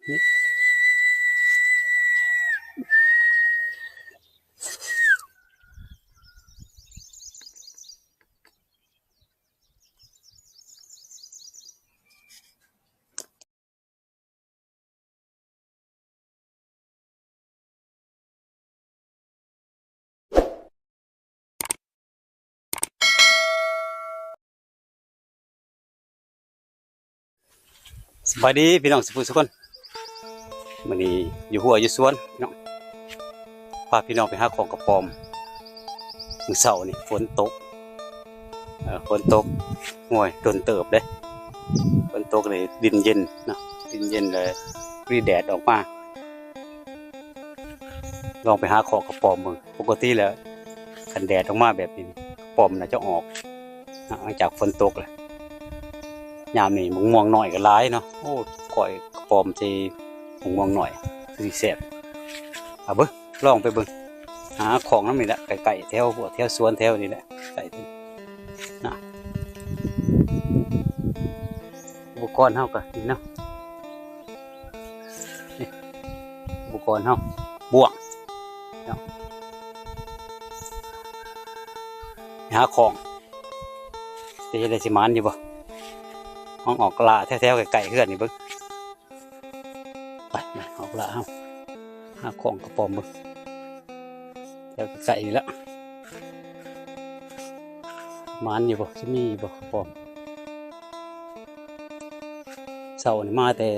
ສະບາຍດີພີ່ນ້ອງສຸກຄົນ ມື້ນີ້ຢູ່ຮົ້ວຢູ່ສວນພີ່ນ້ອງ ພາພີ່ນ້ອງໄປຫາຂອງກະປອມ. ມື້ເຊົ້ານີ້ຝົນຕົກ ເອີ ຝົນຕົກ ໂອ້ຍ ດົນເຕີບເດ້ ຝົນຕົກນີ້ດິນເຢັນເນາະ ດິນເຢັນ ແລ້ວມີແດດອອກມາ. ລອງໄປຫາຂອງກະປອມເບິ່ງ. ປົກກະຕິແລ້ວ ຄັນແດດອອກມາແບບນີ້ ກະປອມໜ້າຈະອອກ ຫຼັງຈາກຝົນຕົກແລ້ວ. ຍາມນີ້ໝາກມ່ວງນ້ອຍກໍຫຼາຍເນາະ. ໂອ້ ກ້ອຍກະປອມໃສ່ໝາກມ່ວງນ້ອຍ ຄືຊິແຊບ. ເອົາເບິ່ງ ລອງໄປເບິ່ງ ຫາຂອງນຳນີ້ແຫຼະ ໃກ້ໆ ແຖວ ແຖວສວນແຖວນີ້ແຫຼະ ໃກ້ນະ. ອຸປະກອນເຮົາກໍນີ້ເນາະ ນີ້ ອຸປະກອນເຮົາ ບ່ວງເນາະ ຫາຂອງ ຈະເຮັດໄດ້ຊິໝານຢູ່ບໍ່? ລອງອອກລ່າແຖວໆ ໃກ້ໆ ເຮືອນນີ້ເບິ່ງ. ໄປ ໄປ ອອກລະເຮົາ ຫາຂອງກະປອມເບິ່ງ ແຖວໃກ້ໆ ນີ້ລະ ໝານຢູ່ບໍ່? ຊິມີຢູ່ບໍ່ກະປອມ? ເຊົ້ານີ້ມາແຕ່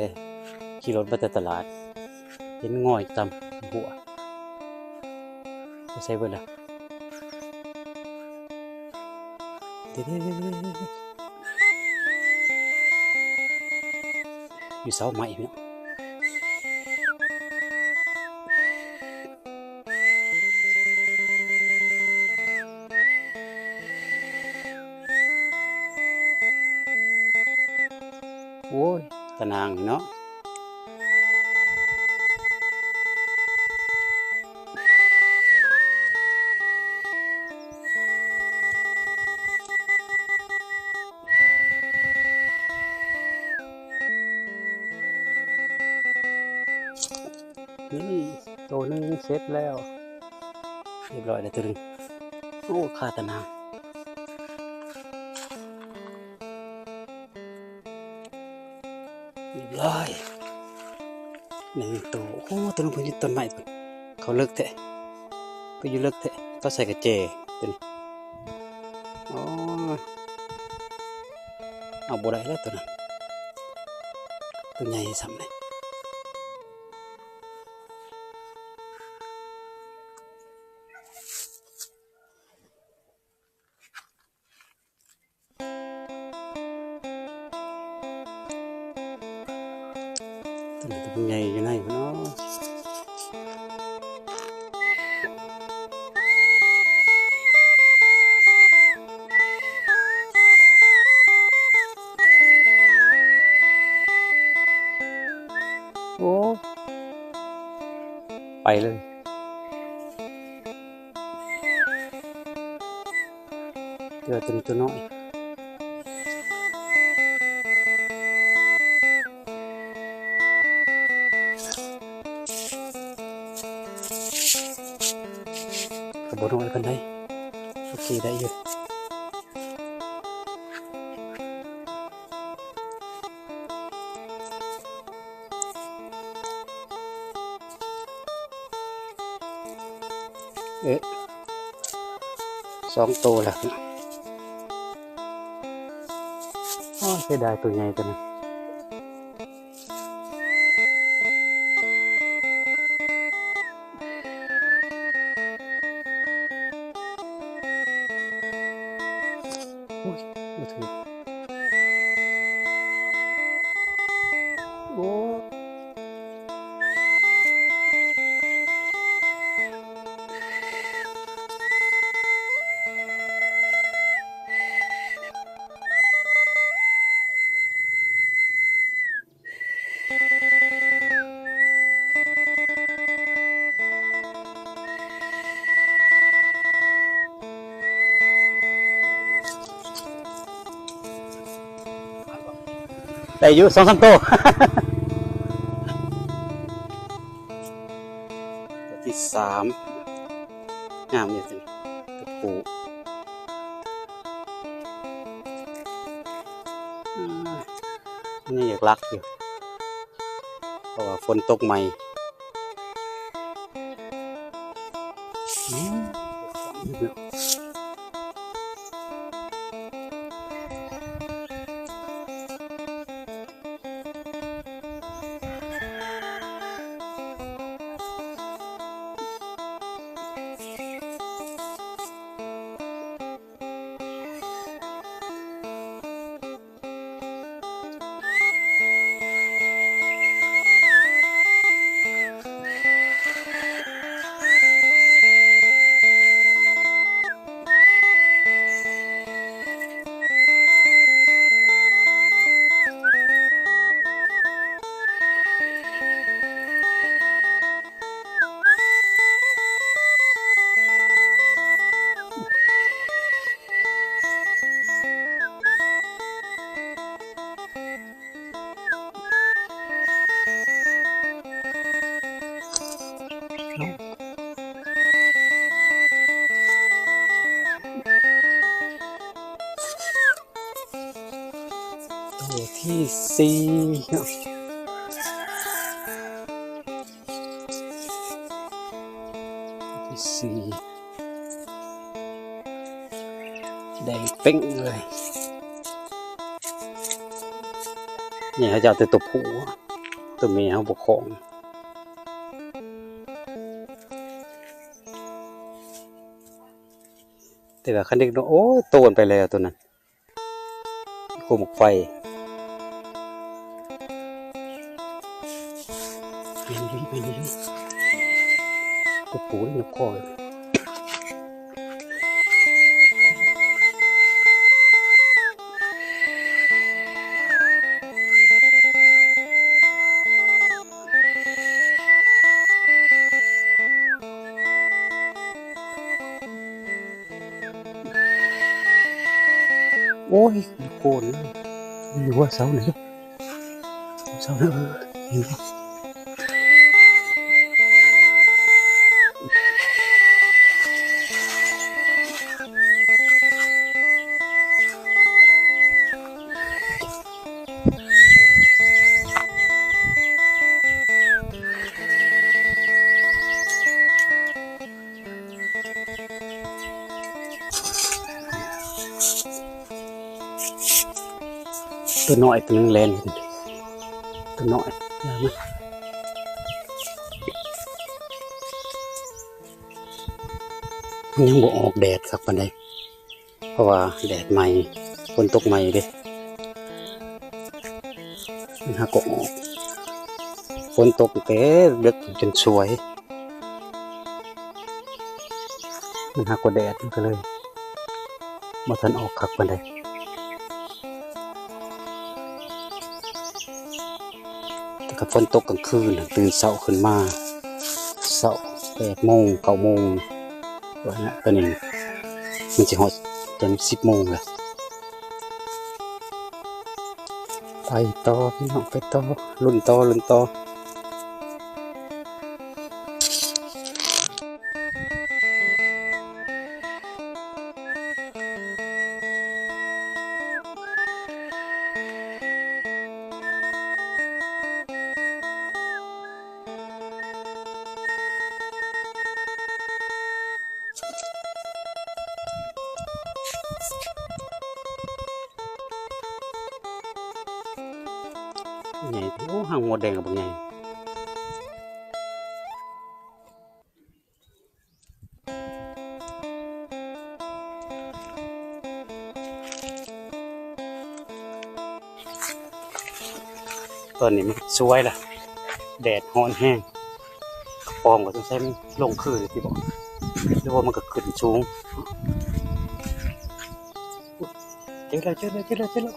ຂີ່ລົດມາແຕ່ຕະຫຼາດ ເຫັນງອຍຕາມຫົວ ໄປໃສເບິດລະ? ເດ ຢູ່ເສົາໄມ້ພີ່ນ້ອງ. ໂອ້ຍ ຕານາງນີ້ເນາະ. ນີ້ ໂຕໜຶ່ງເສັດແລ້ວ ຮຽບຮ້ອຍແລ້ວໂຕໜຶ່ງ. ໂອ້ ຄາຕານາງ ຮຽບຮ້ອຍ ໜຶ່ງໂຕ. ໂອ້ ໂຕນັ້ນເພິ່ນຢູ່ຕົ້ນໄມ້ພຸ້ນ ເຂົາເລິກແທ້ ໄປຢູ່ເລິກແທ້ ເຂົາໃສ່ກະແຈໂຕນີ້. ໂອ້ຍ ເອົາບໍ່ໄດ້ແລ້ວໂຕນັ້ນ ໂຕໃຫຍ່ຊ້ຳເດ. ໂຕນີ້ໂຕໃຫຍ່ຢູ່ໃນພຸ້ນເນາະ. ໂອ້ ໄປເລີຍ. ເຫຼືອໂຕນີ້ໂຕນ້ອຍ ກໍບໍ່ນ້ອຍປານໃດ ໂອເຄ ໄດ້ຢູ່. ເອະ ສອງໂຕແລ້ວ ໂອ້ຍ ເສຍດາຍໂຕໃຫຍ່ໂຕນີ້. ໂອ້ຍ ບໍ່ຖືກ ໂອ້. ໄດ້ຢູ່ ສອງສາມໂຕ. ສາມ ງາມຢູ່ ຕົວຜູ້ ອືມ ຍັງຢາກລັກຢູ່ ເພາະວ່າຝົນຕົກໃໝ່. ອືມ ໂຕທີສີ່ເນາະ ໂຕທີສີ່ ແດງເປັ້ງເລີຍ. ນີ້ເຂົາເຈົ້າເອົາແຕ່ຕົວຜູ້ ຕົວແມ່ເຮົາບໍ່ຂອງ. ແຕ່ວ່າຄັນເດັກນ້ອຍ ໂອ້ຍ ໂຕນໄປແລ້ວຕົວນັ້ນ ໂຄມໝາກໄຟ ຕົວຜູ້ນີ້ນະ ຄອຍ. ໂອ້ຍ ໂຄນ ຢູ່ວ່າເຊົານີ້ ເຊົານີ້ ເອີ ເຫັນບໍ່? ຕົວນ້ອຍຕົວໜຶ່ງແລ່ນ ຕົວນ້ອຍ ຢ່າມາ ມັນຍັງບໍ່ອອກແດດຄັກປານໃດ ເພາະວ່າແດດໃໝ່ ຝົນຕົກໃໝ່ເດ້ ມັນຫາກໍອອກ ຝົນຕົກແຕ່ເດິກຈົນສວຍ. ມັນຫາກໍແດດ ມັນກໍເລີຍບໍ່ທັນອອກຄັກປານໃດ. ແຕ່ກໍຝົນຕົກກາງຄືນ ຕື່ນເຊົ້າຂຶ້ນມາ ເຊົ້າແປດໂມງ ເກົ້າໂມງ ວ່ານະ ຕອນນີ້ມັນຊິຮອດຈົນສິບໂມງແລ້ວ. ໄປຕໍ່ພີ່ນ້ອງ ໄປຕໍ່ ລຸ້ນຕໍ່ ລຸ້ນຕໍ່. ໃຫຍ່ ໂອ້ ຫາງມົດແດງກໍບັກໃຫຍ່. ຕອນນີ້ມັນສວຍລະ ແດດຮ້ອນແຮງ ກະປອມກໍສົງໄສມັນລົງຄືນຕິບໍ ຫຼືວ່າມັນກໍຂຶ້ນສູງ. ເຈີແລ້ວ ເຈີແລ້ວ ເຈີແລ້ວ ເຈີແລ້ວ.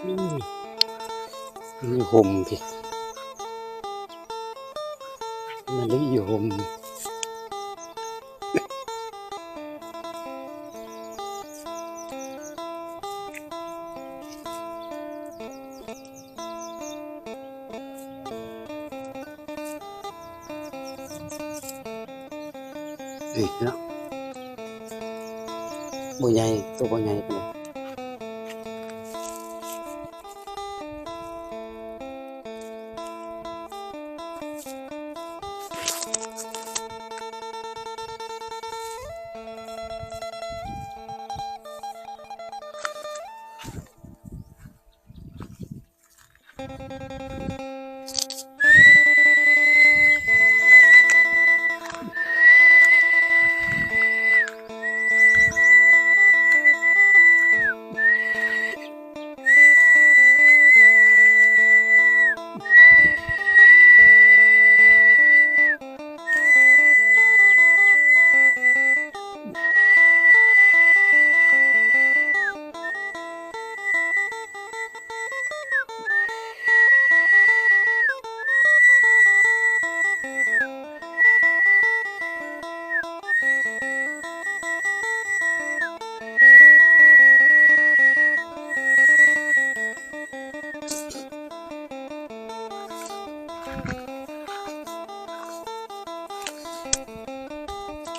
ອືມ ຢູ່ຮົ່ມພີ້ ມະລິຢູ່ຮົ່ມ. ນີ້ເນາະ ບໍ່ໃຫຍ່ ໂຕບໍ່ໃຫຍ່ປານໃດ.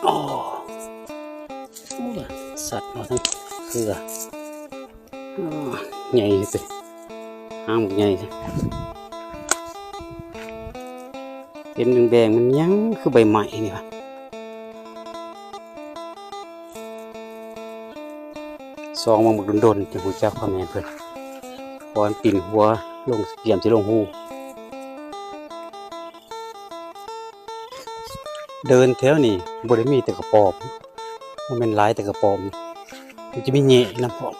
ໂອ້ ໂອ້ຍ ສັດມາທັງເຄືອ ໂອ້ ໃຫຍ່ເດ ຫາງບັກໃຫຍ່ ເຫັນແດງໆ ມັນຫຍັງຄືໃບໄມ້ນີ້ຫວາ? ສ່ອງມາເບິ່ງດົນໆ ຈຶ່ງຮູ້ຈັກວ່າແມ່ນເພິ່ນ ເພາະມັນປິ່ນຫົວລົງ ກຽມຊິລົງຮູ. ເດີ່ນແຖວນີ້ບໍ່ໄດ້ມີແຕ່ກະປອມ ບໍ່ແມ່ນຫຼາຍແຕ່ກະປອມ ມັນຈະມີແຍະນຳພ້ອມ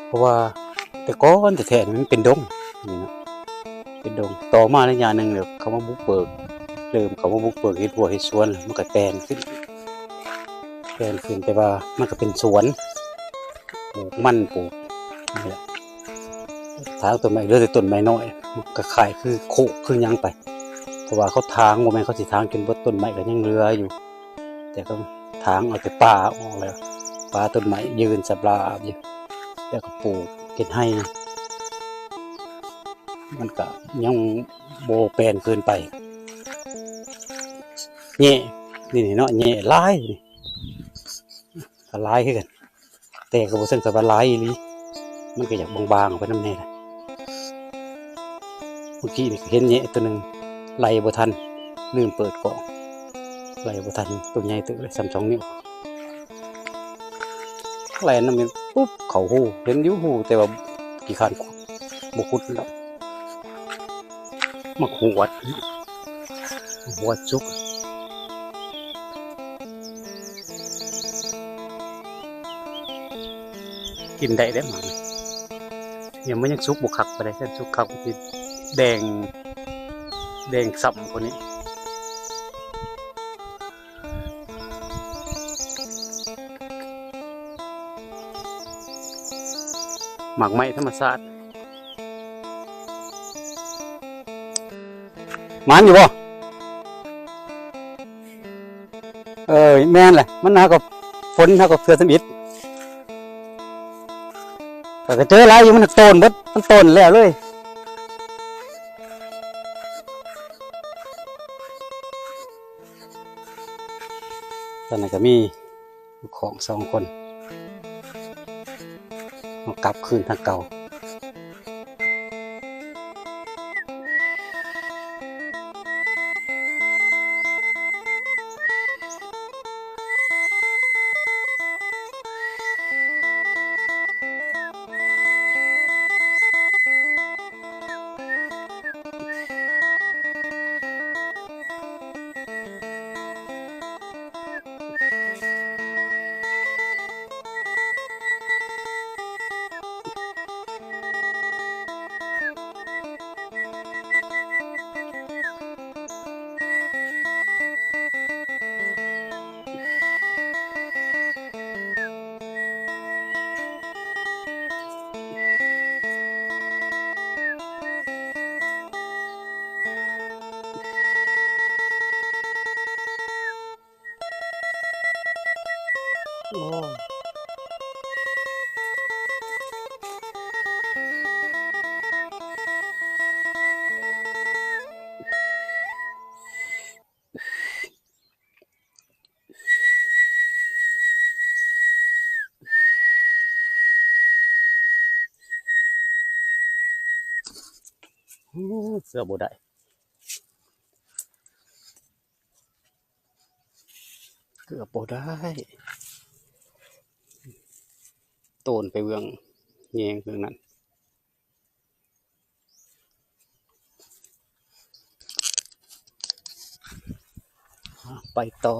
ເພາະວ່າແຕ່ກ່ອນແທ້ໆ ນີ້ມັນເປັນດົງ ນີ້ນະ ເປັນດົງ. ຕໍ່ມາໄລຍະໜຶ່ງແລ້ວ ເຂົາມາບຸກເບີກ ເລີ່ມເຂົ້າມາບຸກເບີກເຮັດຮົ້ວເຮັດສວນ ມັນກະແຕນຂຶ້ນ ແຕນຂຶ້ນ ແຕ່ວ່າມັນກະເປັນສວນ ປູກມັນ ປູກ ນີ້ແຫຼະ ຖາງຕົ້ນໄມ້ ເຫຼືອແຕ່ຕົ້ນໄມ້ນ້ອຍ ມັນກະຄ້າຍຄືໂຄກຄືຫຍັງໄປ ເພາະວ່າເຂົາຖາງ ບໍ່ແມ່ນເຂົາຊິຖາງຈົນເບິດ ຕົ້ນໄມ້ກະຍັງເຫຼືອຢູ່ ແຕ່ເຂົາຖາງເອົາແຕ່ປ່າອອກແລ້ວ ປ່າຕົ້ນໄມ້ຢືນສະບລາບຢູ່ ແລ້ວກະປູກເຮັດໄຮ່ ມັນກະຍັງບໍ່ແປນເກີນໄປ. ແຍະ ນີ້ເນາະ ແຍະຫຼາຍ ກະຫຼາຍຄືກັນ ແຕ່ກະບໍ່ເຊີງກັບວ່າຫຼາຍອີ່ຫຼີ ມັນກະຢາກບາງໆ ອອກໄປນຳແດ່ລະ. ມື້ກີ້ນີ້ກະເຫັນແຍະໂຕໜຶ່ງ ໄລ່ບໍ່ທັນ ລືມເປີດກ້ອງ ໄລ່ບໍ່ທັນ ໂຕໃຫຍ່ເຕີບເລີຍ ສ່ຳສອງນິ້ວ ແລ່ນນຳນີ້ປຸບ ເຂົ້າຮູ ເຫັນຢູ່ຮູ ແຕ່ວ່າຂີ້ຄ້ານຂຸດ ບໍ່ຂຸດແລ້ວ. ໝາກຫວດ ຫວດສຸກ ກິນໄດ້ເດ້ໝາກນີ້ ຍັງ ມັນຍັງສຸກບໍ່ຄັກປານໃດ ຄັນສຸກຄັກມັນຊິແດງ ແດງຊ້ຳກວ່ານີ້. ໝາກໄມ້ທຳມະຊາດ ໝານຢູ່ບໍ່? ເອີ ແມ່ນແຫຼະ ມັນຫາກະຝົນຫາກະເທື່ອທຳອິດ ກະເຈີຫຼາຍຢູ່ ມັນໂຕນເບິດ ມັນໂຕນແລ້ວເລີຍ. ຕອນນັ້ນກະມີລູກຂອງສອງຄົນ ເຮົາກັບຄືນທາງເກົ່າ. ໂອ້ ເກືອບບໍ່ໄດ້ ເກືອບບໍ່ໄດ້ ໂຕນໄປເບື້ອງແຍງເບື້ອງນັ້ນ. ໄປຕໍ່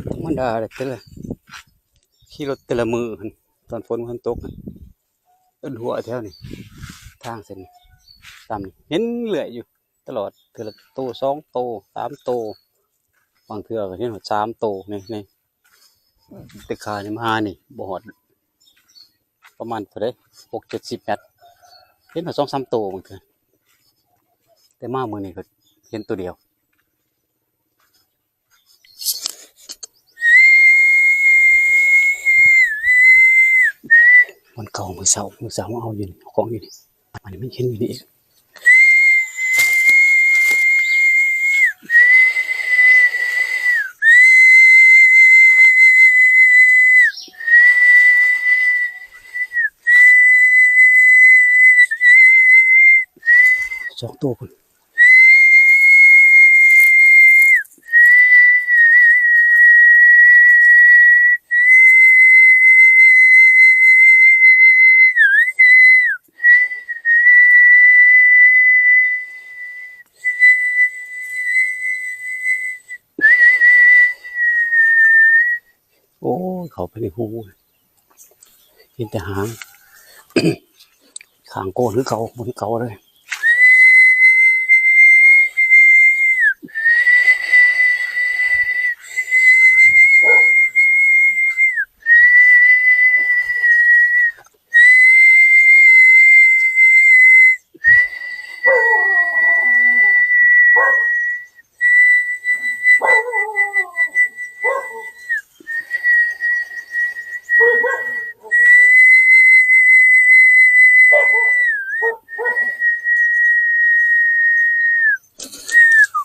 ທຳມະດາແຫຼະ ແຕ່ລະ ຂີ່ລົດແຕ່ລະມື້ຫັ້ນ ຕອນຝົນບໍ່ທັນຕົກຫັ້ນ ຕົ້ນຫົວແຖວນີ້ ທາງເສັ້ນນີ້ ຕາມນີ້ ເຫັນເລື້ອຍຢູ່ຕະຫຼອດ ເທື່ອລະໂຕ ສອງໂຕ ສາມໂຕ ບາງເທື່ອກໍເຫັນຮອດສາມໂຕ ນີ້ ນີ້ ແຕ່ຂ້ານີ້ມານີ້ບໍ່ຮອດ ປະມານເທົ່າໃດ ຫົກເຈັດສິບແມັດ ເຫັນຮອດສອງສາມໂຕບາງເທື່ອ ແຕ່ມາມື້ນີ້ກໍເຫັນໂຕດຽວ. ບ່ອນເກົ່າມື້ເຊົ້າ ມື້ເຊົ້າເຮົາເອົາຢູ່ນີ້ ເອົາຂອງຢູ່ນີ້ ອັນນີ້ມັນເຫັນຢູ່ນີ້ອີກ. ສອງໂຕພຸ້ນ. ໂອ້ຍ ເຂົ້າໄປໃນຮູ ເຫັນແຕ່ຫາງ ຂ້າງໂກນຄືເກົ່າ ບ່ອນເກົ່າເລີຍ.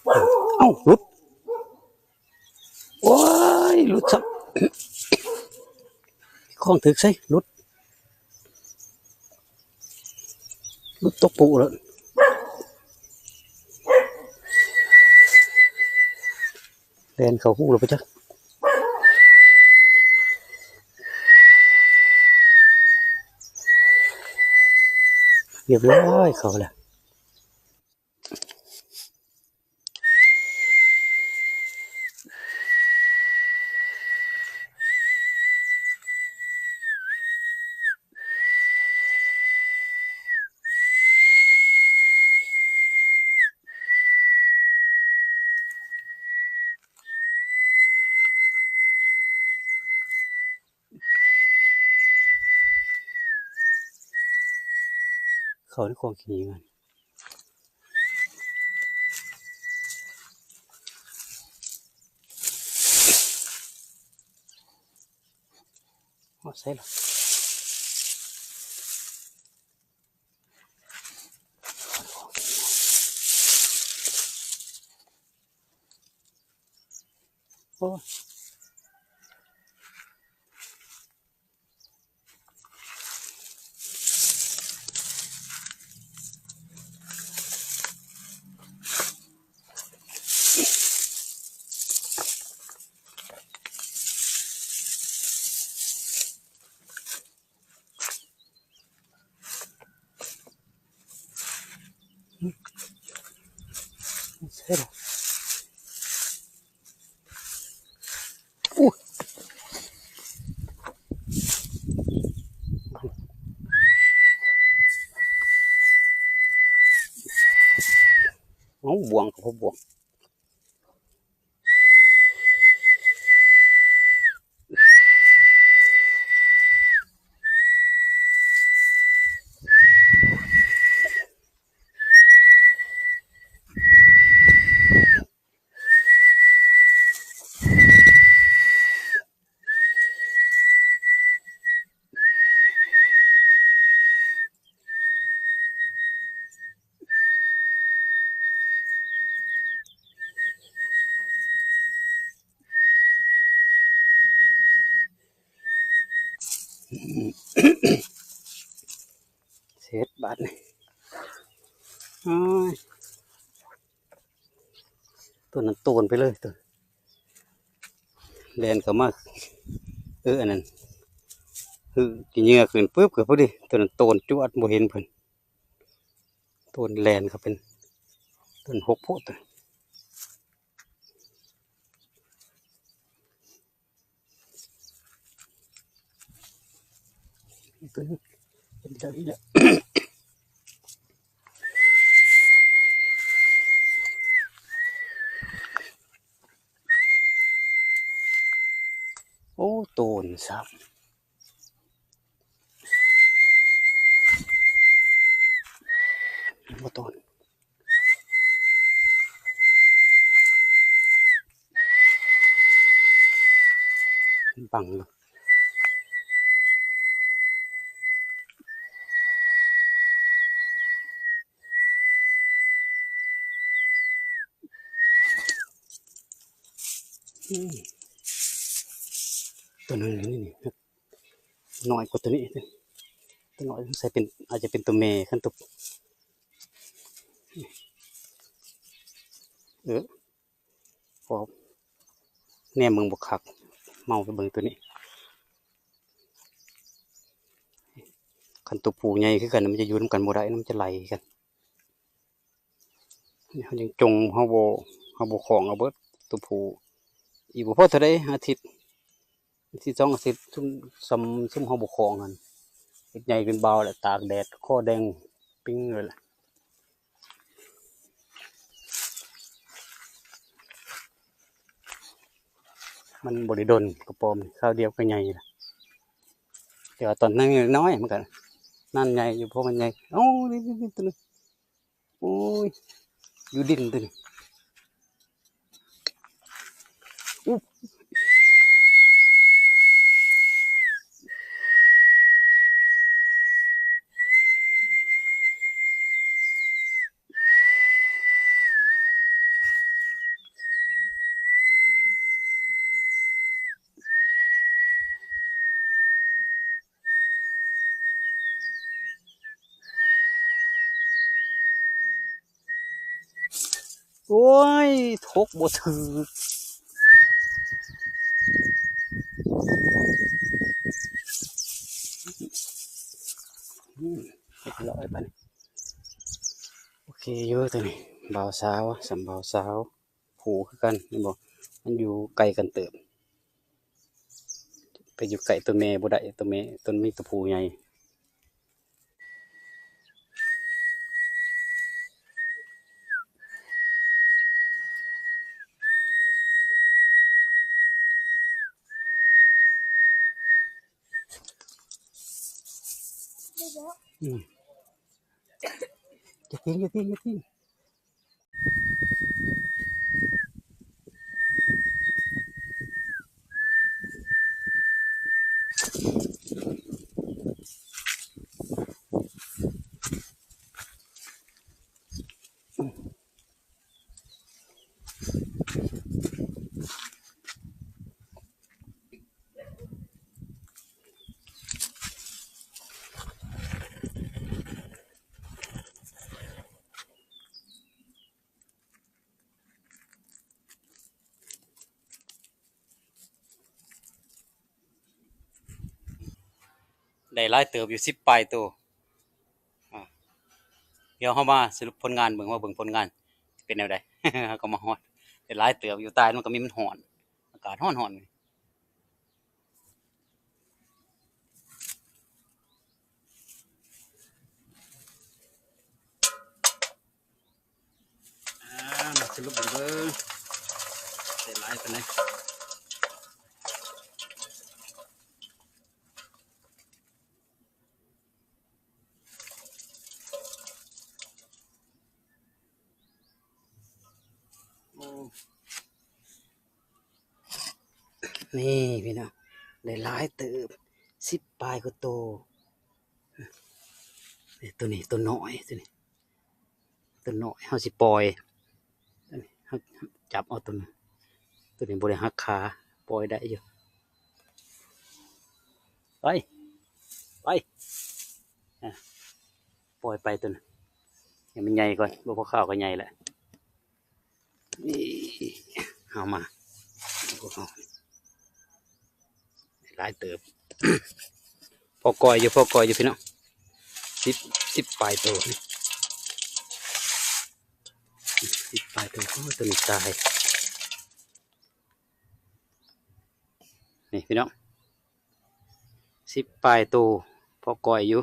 ເອົ້າ ຫຼຸດ ໂອ້ຍ ຫຼຸດຊ້ຳ ຂອງຖືກໃສ ຫຼຸດ ຫຼຸດຕົກປູແລ້ວ ແລ່ນເຂົ້າຮູແລ້ວປະຈັກ ຮຽບຮ້ອຍ ເຂົ້າແລ້ວ. ເຂົ້າໃນຄອງຂີ້ຫີນ ຮອດໃສລະ? ໂອ້ຍ. ເອົ້າ ບ່ວງກໍບໍ່ບ່ວງ. ເສັດບາດນີ້. ໂອ້ຍ ຕົວນັ້ນໂຕນໄປເລີຍ ຕົວແລ່ນເຂົ້າມາ ເອີ ອັນນັ້ນ ຮືກຂີ້ເຫຍື້ອຂຶ້ນປຶບ ກໍພໍດີ ຕົວນັ້ນໂຕນຈວດ ບໍ່ເຫັນເພິ່ນ ໂຕນແລ່ນເຂົ້າເປັນ ຕົວນັ້ນຫົກໂພດ ຕົວ ຕົວນີ້ເປັນເຈົ້າອີກແລ້ວ ໂອ້ ໂຕນຊ້ຳ ບໍ່ໂຕນ ບັງຢູ່ ອືມ ຕົວໜຶ່ງຢູ່ນີ້ ນີ້ ນ້ອຍກວ່າຕົວນີ້ ຕົວນ້ອຍ ໃສ່ເປັນ ອາດຈະເປັນຕົວແມ່ ຄັນຕົວ ເອີ ພໍແນມເບິ່ງບໍ່ຄັກ ເໝົາໄປເບິ່ງຕົວນີ້ ຄັນຕົວຜູ້ໃຫຍ່ຄືກັນ ມັນຈະຢູ່ນຳກັນບໍ່ໄດ້ ມັນຈະໄລ່ກັນ. ເຮົາຍັງຈົ່ງ ເຮົາບໍ່ ເຮົາບໍ່ຄອງເອົາເບິດ ຕົວຜູ້ ອີກບໍ່ພໍເທົ່າໃດ ອາທິດ ອາທິດສອງອາທິດ ຊຸມ ຊ່ຳ ຊຸມເຮົາບໍ່ຄອງຫັ້ນ ເຮັດໃຫຍ່ເປັນບ່າວແລ້ວ ຕາກແດດ ຄໍແດງປິງເລີຍລະ ມັນບໍ່ໄດ້ດົນ ກະປອມ ຄາວດຽວກໍໃຫຍ່ລະ ແຕ່ວ່າຕອນນັ້ນນ້ອຍ ມັນກະນັ້ນໃຫຍ່ຢູ່ ພໍມັນໃຫຍ່ ໂອ້ ນີ້ ນີ້ ນີ້ ຕົວນີ້ ໂອ້ຍ ຢູ່ດິນຕົວນີ້ ອຸບ ໂອ້ຍ ທົກບໍ່ຖືກ ອືມ ຮຽບຮ້ອຍບາດນີ້ ໂອເຄຢູ່ຕົວນີ້ ບ່າວສາວ ສ່ຳບ່າວສາວ ຜູ້ຄືກັນ ເຫັນບໍ່ ມັນຢູ່ໄກກັນເຕີບ ໄປຢູ່ໃກ້ຕົວແມ່ບໍ່ໄດ້ ຕົວແມ່ ຕົວ ມີແຕ່ຜູ້ໃຫຍ່ ອືມ ຢ່າຕີງ ຢ່າຕີງ ຢ່າຕີງ. ໄດ້ຫຼາຍເຕີບຢູ່ ສິບປາຍໂຕ ອາ ດຽວເຮົາມາສະຫຼຸບຜົນງານເບິ່ງ ວ່າເບິ່ງຜົນງານເປັນແນວໃດ ເຮົາກໍມາຮອດ ໄດ້ຫຼາຍເຕີບຢູ່ ຕາຍມັນກໍມີ ມັນຮ້ອນ ອາກາດຮ້ອນໆ. ອາ ມາສະຫຼຸບເບິ່ງ ເບິ່ງ ໄດ້ຫຼາຍປານໃດ. ໂອ້ ນີ້ພີ່ນ້ອງ ໄດ້ຫຼາຍເຕີບ ສິບປາຍກວ່າໂຕ. ໂຕນີ້ ໂຕນ້ອຍ ໂຕນີ້ ໂຕນ້ອຍ ເຮົາຊິປ່ອຍ ເຮົາຈັບເອົາໂຕນີ້ ໂຕນີ້ບໍ່ໄດ້ຫັກຂາ ປ່ອຍໄດ້ຢູ່ ໄປ ໄປ ອາ ປ່ອຍໄປໂຕນັ້ນ ໃຫ້ມັນໃຫຍ່ກ່ອນ ບໍ່ພໍຄາວກໍໃຫຍ່ແລ້ວ. ນີ້ ເອົາມາ ໂອ້ໂຫ ຫຼາຍເຕີບ ພໍກ່ອຍຢູ່ ພໍກ່ອຍຢູ່ພີ່ນ້ອງ ສິບ ສິບປາຍໂຕ ສິບປາຍໂຕ. ໂອ້ ໂຕນີ້ຕາຍ ນີ້ພີ່ນ້ອງ ສິບປາຍໂຕ ພໍກ່ອຍຢູ່.